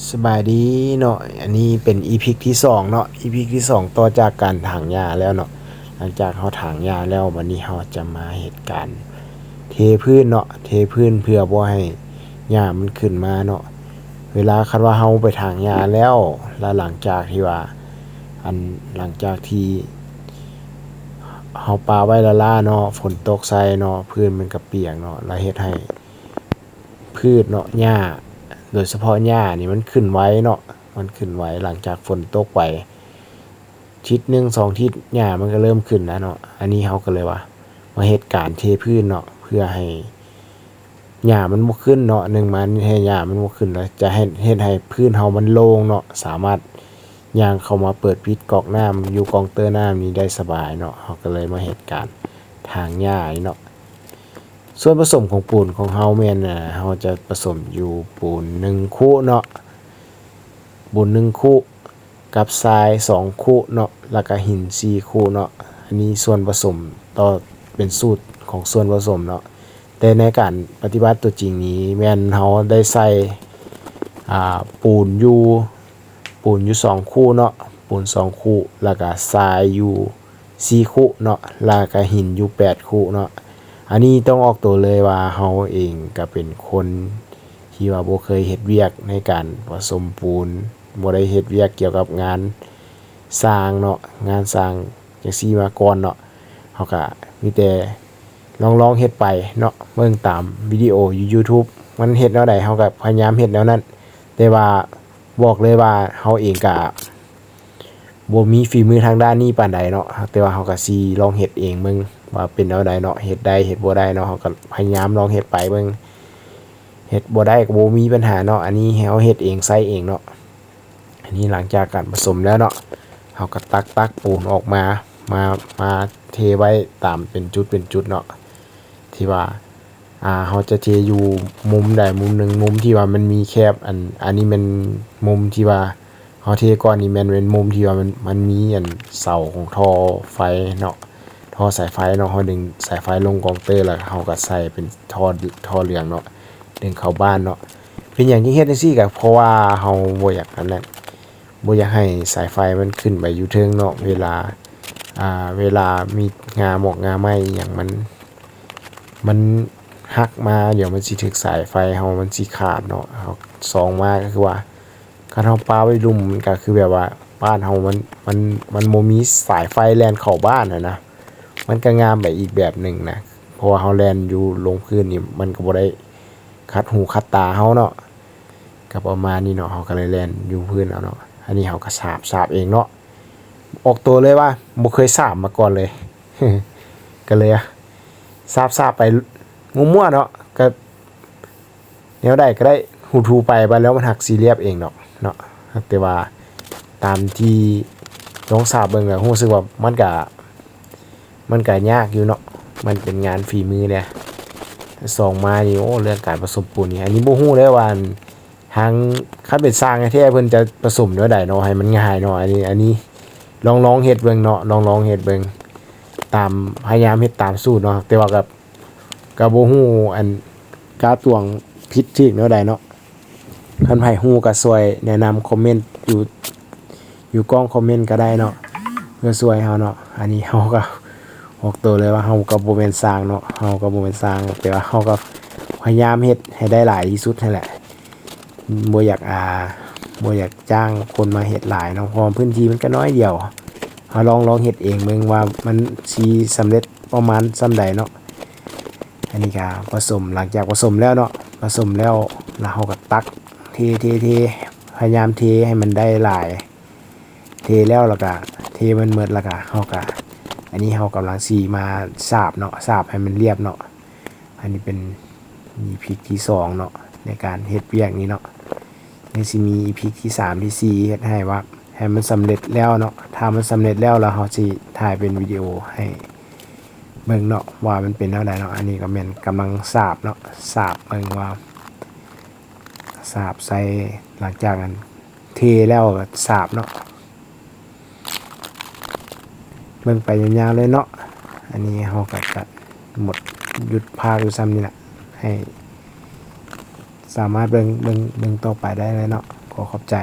ສະບາຍດີເນາະ, ອັນນີ້ເປັນອີພີທີສອງເນາະ, ອີພີທີສອງຕໍ່ຈາກການຖາງຫຍ້າແລ້ວເນາະ. ຫຼັງຈາກເຮົາຖາງຫຍ້າແລ້ວ, ບັດນີ້ເຮົາຈະມາເຮັດການເທພື້ນເນາະ, ເທພື້ນເພື່ອບໍ່ໃຫ້ຫຍ້າມັນຂຶ້ນມາເນາະ. ເວລາຄັນວ່າເຮົາໄປຖາງຫຍ້າແລ້ວ, ແລ້ວຫຼັງຈາກທີ່ວ່າ ອັນ ຫຼັງຈາກທີ່ເຮົາປະໄວ້ລ້າໆເນາະ, ຝົນຕົກໃສ່ເນາະ, ພື້ນມັນກະປຽກເນາະ, ແລ້ວເຮັດໃຫ້ ພືດເນາະ ຫຍ້າ ໂດຍສະເພາະຫຍ້ານີ້ມັນຂຶ້ນໄວເນາະ, ມັນຂຶ້ນໄວ ຫຼັງຈາກຝົນຕົກໄປທິດໜຶ່ງສອງທິດ ຫຍ້າມັນກະເລີ່ມຂຶ້ນແລ້ວເນາະ. ອັນນີ້ເຮົາກະເລີຍວ່າ ມາເຮັດການເທພື້ນເນາະ ເພື່ອໃຫ້ຫຍ້າມັນບໍ່ຂຶ້ນເນາະ, ໜຶ່ງມາໃຫ້ຫຍ້າມັນບໍ່ຂຶ້ນ ແລ້ວຈະເຮັດ ເຮັດໃຫ້ພື້ນເຮົາມັນໂລ່ງເນາະ, ສາມາດຍ່າງເຂົ້າມາເປີດປິດກອກນ້ຳ ຢູ່ກອງເຕີນ້ຳນີ້ໄດ້ສະບາຍເນາະ. ເຮົາກະເລີຍມາເຮັດການຖາງຫຍ້ານີ້ເນາະ. ສ່ວນປະສົມຂອງປູນຂອງເຮົາແມ່ນ ອາ ເຮົາຈະປະສົມຢູ່ປູນໜຶ່ງຄຸເນາະ, ປູນໜຶ່ງຄຸກັບຊາຍສອງຄຸເນາະ, ແລ້ວກະຫີນສີ່ຄຸເນາະ. ອັນນີ້ສ່ວນປະສົມຕໍ່ ເປັນສູດຂອງສ່ວນປະສົມເນາະ, ແຕ່ໃນການປະຕິບັດຕົວຈິງນີ້ແມ່ນເຮົາໄດ້ໃສ່ ອາ ປູນຢູ່ ປູນຢູ່ສອງຄູ່ເນາະ, ປູນສອງຄູ່ ແລ້ວກະຊາຍຢູ່ສີ່ຄູ່ເນາະ, ແລ້ວກະຫີນຢູ່ແປດຄູ່ເນາະ. ອັນນີ້ຕ້ອງອອກໂຕເລີຍວ່າເຮົາເອງກະເປັນຄົນທີ່ວ່າບໍ່ເຄີຍເຮັດວຽກໃນການປະສົມປູນ, ບໍ່ໄດ້ເຮັດວຽກກ່ຽວກັບງານສ້າງເນາະ, ງານສ້າງຈັ່ງຊີ້ມາກ່ອນເນາະ. ເຮົາກະມີແຕ່ລອງໆເຮັດໄປເນາະ, ເບິ່ງຕາມວິດີໂອຢູ່ຢູທູບ ມັນເຮັດແນວໃດ ເຮົາກະພະຍາຍາມເຮັດແນວນັ້ນ. ແຕ່ວ່າ ບອກເລີຍວ່າເຮົາເອງກະບໍ່ມີຝີມືທາງດ້ານນີ້ປານໃດເນາະ, ແຕ່ວ່າເຮົາກະຊິລອງເຮັດເອງເບິ່ງວ່າເປັນແນວໃດເນາະ, ເຮັດໄດ້ເຮັດບໍ່ໄດ້ເນາະ, ເຮົາກະພະຍາຍາມລອງເຮັດໄປເບິ່ງ. ເຮັດບໍ່ໄດ້ກະບໍ່ມີບັນຫາເນາະ, ອັນນີ້ເຮົາເຮັດເອງໃຊ້ເອງເນາະ. ອັນນີ້ຫຼັງຈາກການປະສົມແລ້ວເນາະ, ເຮົາກະຕັກ ຕັກປູນອອກມາ ມາ ມາເທໄວ້ຕາມເປັນຈຸດເປັນຈຸດເນາະ, ທີ່ວ່າ ອາ ເຮົາຈະເທຢູ່ມຸມໃດມຸມໜຶ່ງ, ມຸມທີ່ວ່າມັນມີແຄບ. ອັນ ອັນນີ້ແມ່ນມຸມທີ່ວ່າເຮົາເທກ່ອນນີ້ ແມ່ນເປັນມຸມທີ່ວ່າມັນ ມັນມີອັນເສົາຂອງທໍ່ໄຟເນາະ, ທໍ່ສາຍໄຟເນາະ, ເຮົາດຶງສາຍໄຟລົງກອງເຕີ ແລ້ວເຮົາກະໃສ່ເປັນທໍ່ ທໍ່ເຫຼືອງເນາະ, ດຶງເຂົ້າບ້ານເນາະ. ເປັນຫຍັງຈຶ່ງເຮັດຈັ່ງຊີ້? ກະເພາະວ່າເຮົາບໍ່ຢາກອັນນັ້ນ ບໍ່ຢາກໃຫ້ສາຍໄຟມັນຂຶ້ນໄປຢູ່ເທິງເນາະ, ເວລາ ອາ ເວລາມີງາໝອກງາໄມ້ອີ່ຫຍັງ ມັນ ມັນຫັກມາ ດຽວມັນຊິຖືກສາຍໄຟເຮົາ ມັນຊິຂາດເນາະ. ເຮົາ ສອງມາກະຄືວ່າ ຄັນເຮົາປະໄວ້ລຸ່ມ ມັນກະຄືແບບວ່າ ບ້ານເຮົາມັນ ມັນ ມັນບໍ່ມີສາຍໄຟແລ່ນເຂົ້າບ້ານຫັ້ນນະ, ມັນກະງາມໄປອີກແບບໜຶ່ງນະ, ເພາະວ່າເຮົາແລ່ນຢູ່ລົງພື້ນນີ້ ມັນກະບໍ່ໄດ້ຂັດຫູຂັດຕາເຮົາເນາະ. ກະປະມານນີ້ເນາະ, ເຮົາກະເລີຍແລ່ນຢູ່ພື້ນເອົາເນາະ. ອັນນີ້ເຮົາກະສາບ ສາບເອງເນາະ, ອອກໂຕເລີຍວ່າບໍ່ເຄີຍສາບມາກ່ອນເລີຍ, ກະເລີຍສາບ ສາບໄປມົ້ວໆເນາະ, ກະແນວໃດກະໄດ້ ຫູຖູໄປ ບາດແລ້ວມັນຫັກຊິລຽບເອງດອກເນາະ. ແຕ່ວ່າຕາມທີ່ລອງສາບເບິ່ງແລ້ວ ຮູ້ສຶກວ່າມັນກະ ມັນກະຍາກຢູ່ເນາະ, ມັນເປັນງານຝີມືແດ່. ສອງມານີ້ ໂອ້ ເລື່ອງການປະສົມປູນນີ້ ອັນນີ້ບໍ່ຮູ້ເລີຍວ່າ ທາງ ຄັນເປັນຊ່າງແທ້ໆ ເພິ່ນຈະປະສົມແນວໃດເນາະ ໃຫ້ມັນງ່າຍເນາະ. ອັນນີ້ ອັນນີ້ລອງ ລອງເຮັດເບິ່ງເນາະ, ລອງ ລອງເຮັດເບິ່ງ ຕາມ ພະຍາຍາມເຮັດຕາມສູດເນາະ. ແຕ່ວ່າກະ ກະບໍ່ຮູ້ອັນ ກາຕວງຜິດຖືກແນວໃດເນາະ. ຄັນໃຜຮູ້ກະຊ່ວຍແນະນຳຄອມເມັນຢູ່ ຢູ່ກ້ອງຄອມເມັນກະໄດ້ເນາະ ເພື່ອຊ່ວຍເຮົາເນາະ. ອັນນີ້ເຮົາກະອອກໂຕເລີຍວ່າເຮົາກະບໍ່ແມ່ນຊ່າງເນາະ, ເຮົາກະບໍ່ແມ່ນຊ່າງ ແຕ່ວ່າເຮົາກະພະຍາຍາມເຮັດໃຫ້ໄດ້ຫຼາຍທີ່ສຸດຫັ້ນແຫຼະ. ບໍ່ຢາກ ອາ ບໍ່ຢາກຈ້າງຄົນມາເຮັດຫຼາຍເນາະ ເພາະວ່າພື້ນທີ່ມັນກະນ້ອຍດຽວ. ເຮົາລອງ ລອງເຮັດເອງເບິ່ງວ່າມັນຊິສຳເລັດປະມານສ່ຳໃດເນາະ. ອັນນີ້ກະປະສົມ ຫຼັງຈາກປະສົມແລ້ວເນາະ ປະສົມແລ້ວ ແລ້ວເຮົາກະຕັກ ເທ ເທ ເທ ພະຍາຍາມເທໃຫ້ມັນໄດ້ຫຼາຍ ເທແລ້ວ ແລ້ວກະເທມັນໝົດ ແລ້ວກະເຮົາກະ ອັນນີ້ເຮົາກຳລັງຊິມາສາບເນາະ ສາບໃຫ້ມັນລຽບເນາະ. ອັນນີ້ເປັນອີພີທີສອງເນາະ ໃນການເຮັດວຽກນີ້ເນາະ. ຍັງຊິມີອີພີທີສາມ ທີສີ່ ເຮັດໃຫ້ວ່າ ໃຫ້ມັນສຳເລັດແລ້ວເນາະ. ຖ້າມັນສຳເລັດແລ້ວ ແລ້ວເຮົາຊິຖ່າຍເປັນວິດີໂອໃຫ້ເບິ່ງເນາະ ວ່າມັນເປັນແນວໃດເນາະ. ອັນນີ້ກະແມ່ນກຳລັງສາບເນາະ ສາບເບິ່ງວ່າ ສາບໃສ່ ຫຼັງຈາກນັ້ນເທແລ້ວກະສາບເນາະ. ເບິ່ງໄປຍາວໆເລີຍເນາະ. ອັນນີ້ເຮົາກະຈະໝົດ ຢຸດພາກຢູ່ສ່ຳນີ້ລະ ໃຫ້ສາມາດເບິ່ງ ເບິ່ງ ເບິ່ງຕໍ່ໄປໄດ້ເລີຍເນາະ. ຂໍຂອບໃຈ.